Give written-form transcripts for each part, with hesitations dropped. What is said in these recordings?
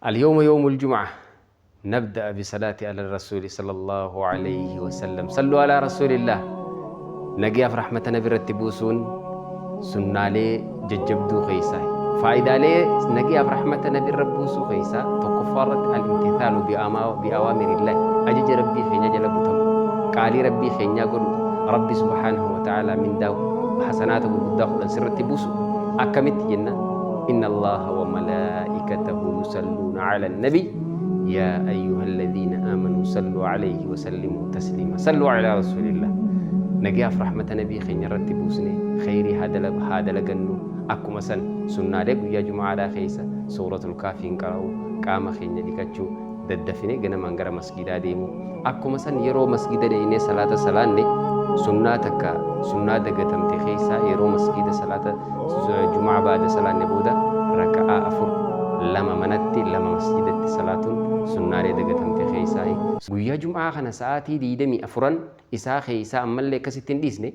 اليوم يوم الجمعة، نبدأ بصلاة على الرسول صلى الله عليه وسلم. صلوا على رسول الله. Nagayaaf rahmata nabi irratti buusuun sunnaalee jajjabduu keessaa, faayidaalee nagayaaf rahmata nabi irra buusuu keessaa tokkoffaa irratti الامتثال بأوامر الله, ajaja Rabbii keenya jala butamu, qaalii Rabbii keenyaa godhu. Rabbi سبحانه وتعالى mindaa hasanaata gurguddaa 10 sirratti buusu. Akkamitti jenna? إن الله وملائكته يصلون على النبي يا أيها الذين آمنوا صلوا عليه وسلموا تسليما. صلوا على رسول الله. Nagayaaf rahmata nabii keenya irratti buusne khayrii haa dalagannu. Akkuma san sunnaalee guyyaa jumaadhaa keessa Suuratul Kaafiin qara'u, qaama keenya dhiqachuu, daddafine ganamaan gara masgidaa deemu. Akkuma san yeroo masgida deemnee salaata salaanne, sunnaa takka, sunnaa dagatamte keessaa, yeroo masgida salaata jumaa baada salaanne booda raka'aa afur, lama manatti, lama masjidatti salaatuun sunnaalee dagatamte keessaa. Guyyaa jumaa kana sa'aatii 24n isaa keessaa ammallee akkasitti hin dhiisne.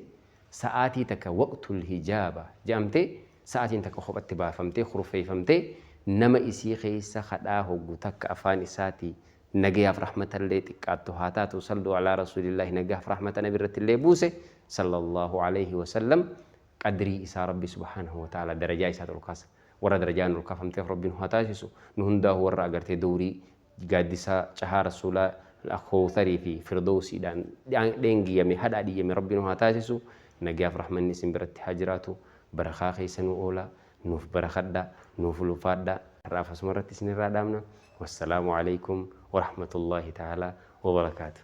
Sa'aatii takka وقت الإجابة jedhamte, sa'aatiin takka kophatti baafamtee kurfeeffamtee, nama isii keessa kadhaa hoggu takka afaan isaatii nagayaaf rahmatallee xiqqaattu haa taatu صلوا على رسول الله nagayaaf rahmata nabi irratti illee buuse صلى الله عليه وسلم, qadrii isaa Rabbi سبحانه وتعالى darajaa isaa ol kaasa. Warra darajaan ol kaafamteef Rabbiin haa taasisu. Nu hundaa'u warra agartee dowrii gaaddisaa cahaa rasuulaa Kowtarii fi Firdowsiidhaan dheengiyame, hadhaa dhiyyame, Rabbiin haa taasisu. Nagayaaf rahmanni isin biratti haa jiraatu. Barakaa keessa nu oola, nuuf barakadha, nuuf ulfaadha. Har'aaf asuma irratti isinirraa dhaabna. والسلام عليكم ورحمة الله تعالى وبركاته.